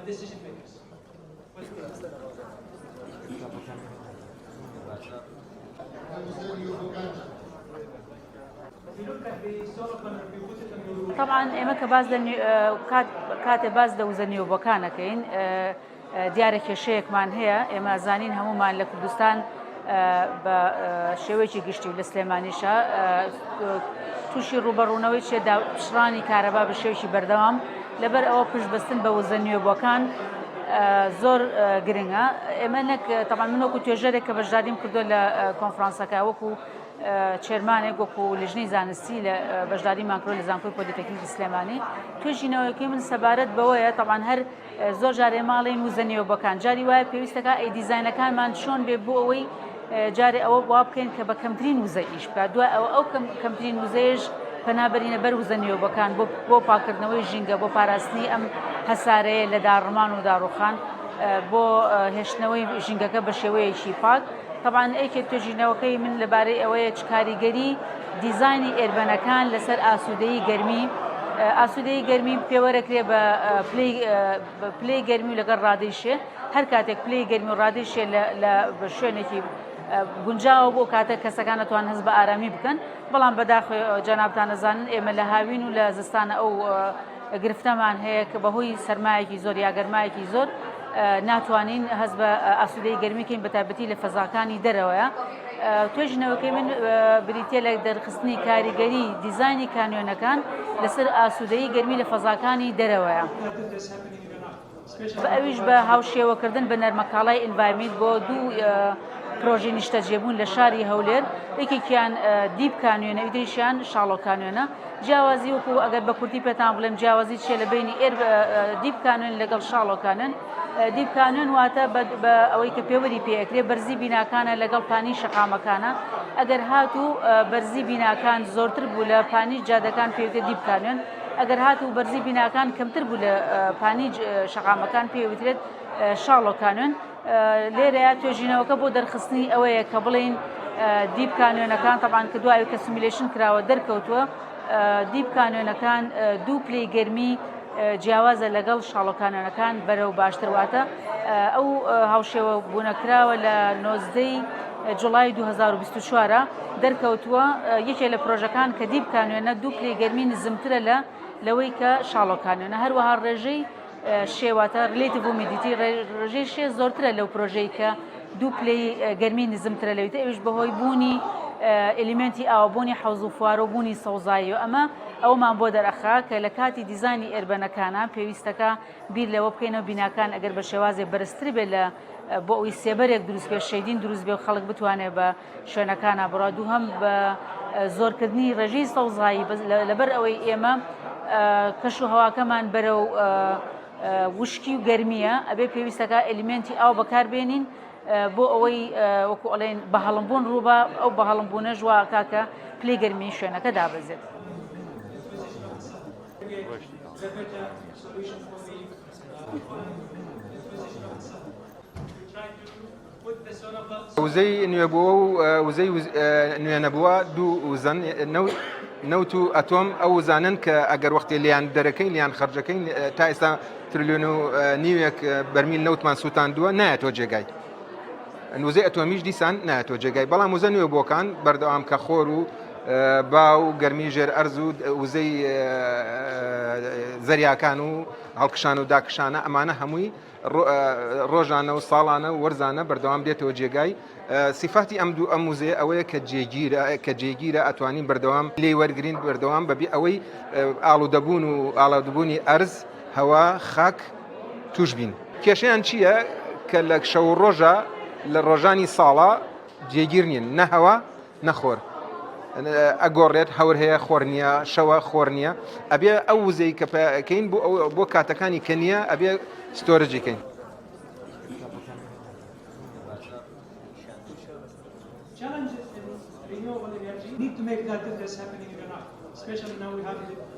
decision makers. تەبعەن ئێمە کە باس لە کاتێ باس لە وزە نوێبووەکان ئەکەین دیارە کێشەیەکمان هەیە ئێمە زانین هەمومان لە کوردستان بە شێوەیەکی گشتی و لە سلێمانیشە تووشی ڕوبەڕوونەوەی چێ پشڕانی کارەبا بە شێوەیەکی بەردەوام لەبەر ئەوە پشتبەستن بە وزە نوێبووەکان زۆر گرنگە ئێمە نەک تەبعەن من وەکو توێژەرێک کە بەشداریم کردو لە کۆنفرانسەکە وەکو chairman ێک وەکو لیژنەی زانستی لە بەشداریمان کردو لە زانکۆی پۆلیتەکنیکی سلێمانی توێژینەوەکەی من سەبارەت بەوەیە تەبعەن هەر زۆر جارێ ماڵین وزە نوێبووەکان جاری وایە پێویستەکە ئەی دیزاینەکانمان چۆن بێ بۆ ئەوەی جارێ ئەوە وا بکەین کە بە کەمترین وزە ئیش بکات دوای ئەوە ئەو کەمترین وزەیش پەنا بەرینە بەر وزە نوێبووەکان بۆ بۆ پاکردنەوەی ژینگە بۆ پاراستنی ئەم هەسارەیە لە داڕمان و داڕوخان بۆ هێشتنەوەی ژینگەکە بە شێوەیەکی پاک تەبعەن یەکێک توێژینەوەکەی من لەبارەی ئەوەیە چ کاریگەری دیزاینی urban ەکان لەسەر ئاسوودەیی گەرمی ئاسوودەیی گەرمی پێوەرەکرێ بە پلەی گەرمی و لەگەڵ ڕادەی شێ هەر کاتێک پلەی گەرمی و ڕادەی شێ لە شوێنێکی گونجاوە بۆ کاتە کەسەکان ئەتوان هەست بە ئارامی بکەن بەڵام بەداخ جەنابتان ئەزانن ئێمە لە هاوین و لە زستانە ئەو گرفتەمان هەیە کە بەهۆی سەرمایەکی زۆر یا گەرمایەکی زۆر ناتوانین هەست بە ئاسوودەی گەرمی کەین بەتایبەتی لە فەزاکانی دەرەوەیە. توێژینەوەکەی من بریتە لە دەرخستنی کاریگەری دیزانی کانیۆنەکان لەسەر ئاسوودەیی گەرمی لە فەزاکانی دەرەوەیە. ئەویش بە هاوشێوەکردن بە نەرمەکاڵای ئینڤایرمیت بۆ دوو پرۆژەی نیشتەجێبوون لە شاری هەولێر، یەکێکیان deep canyon ە ئەوی تریشیان shallow canyon ە. جیاوازی وەکو ئەگەر بە کورتی پێتان بڵێم جیاوازی چییە لە بەینی ئێر deep canyon لەگەڵ shallow canyon. deep canyon واتە بە ئەوەی کە پێوەری پێ ئەکرێ بەرزی بیناکانە لەگەڵ پانی شەقامەکانە. ئەگەر هاتوو بەرزی بیناکان زۆرتر بوو لە پانی جادەکان پێوتێ deep canyon. ئەگەر هاتوو بەرزی بیناکان کەمتر بوو لە پانی شەقامەکان پێی وترێت shallow canyon. لێرەیە توێژینەوەکە بۆ دەرخستنی ئەوەیە کە بڵێین deep canyon ەکان تەبعەن کە دوای کە simulation کراوە دەرکەوتووە deep canyon ەکان دوو پلەی گەرمی جیاوازە لەگەڵ shallow canyon ەکان بەرەو باشتر واتە ئەو هاوشێوە بوونە کراوە لە نۆزدەی جوڵای 2024 دەرکەوتووە یەکێ لە پرۆژەکان کە deep canyon ە دوو پلەی گەرمی نزمترە لە لەوەی کە shallow canyon ە هەروەها ڕێژەی شێ واتە relative humidity ڕێژەی شێ زۆرترە لەو پرۆژەی کە دوو پلەی گەرمی نزمترە لەویتە ئەویش بەهۆی بوونی element ی ئاوبوونی حەوز و فوارە و بوونی سەوزایی و ئەمە ئەومان بۆ دەرەخا کە لە کاتی دیزانی urban ەکانە پێویستەکە بیر لەوە بکەینەوە بیناکان ئەگەر بە شێوازێ بەرزتر بێت لە بۆ ئەوی سێبەرێک دروست بێت shading دروست بێ و خەڵک بتوانێت بە شوێنەکانە بڕا دووهەم بە زۆرکردنی ڕێژەی سەوزایی لەبەر ئەوەی ئێمە کەش و هەواکەمان بەرەو وشکی و گەرمیە ئەبێ پێویستەکە element ی ئاو بەکاربێنین بۆ ئەوەی وەکو ئەڵێن بە هەڵمبوون ڕووبە ئەو بە هەڵمبوونەش وا کاکە پلەی گەرمی شوێنەکە دابەزێت. وزەی نوێبووە و وزەی نوێنەبووە دوو وزەن نەوت و ئەتۆم ئەو وزانن کە ئەگەر وەختێ لیان دەرەکەین لیان خەرجەکەین تا ئێستا تریلیۆن و نیوێک بەرمیل نەوتمان سووتاندووە نایەتەوە جێگای وزەی ئەتۆمیش دیسان نایەتەوە جێگای بەڵام وزە نوێبووەکان بەردەوام کە خۆر و با و گەرمی ژێر ئەرز و وزەی زەریاکان و هەڵکشان و داکشانە ئەمانە هەمووی ڕۆژانە و ساڵانە و وەرزانە بەردەوام دێتەوە جێگای سیفاتی ئەم دوو ئەم وزەیە ئەوەیە کە جێگیرە کە جێگیرە ئەتوانین بەردەوام لێی وەرگین بەردەوام بەبێ ئەوەی ئاڵودەبوون و ئاڵودبوونی ئەرز هەوا خاک توش بین کێشیان چییە کە لە شەو ڕۆژە لە ڕۆژانی ساڵە جێگیر نین نە هەوا نە خۆر ئەگۆڕێت هەور هەیە خۆر نییە شەوە خۆر نییە ئەبێ ئەو وزەی کە پەکەین بۆ بۆ کاتەکانی کە نییە ئەبێ storage ی کەین. Challenges in renewable energy need to make that difference happening in Iraq, especially now we have the.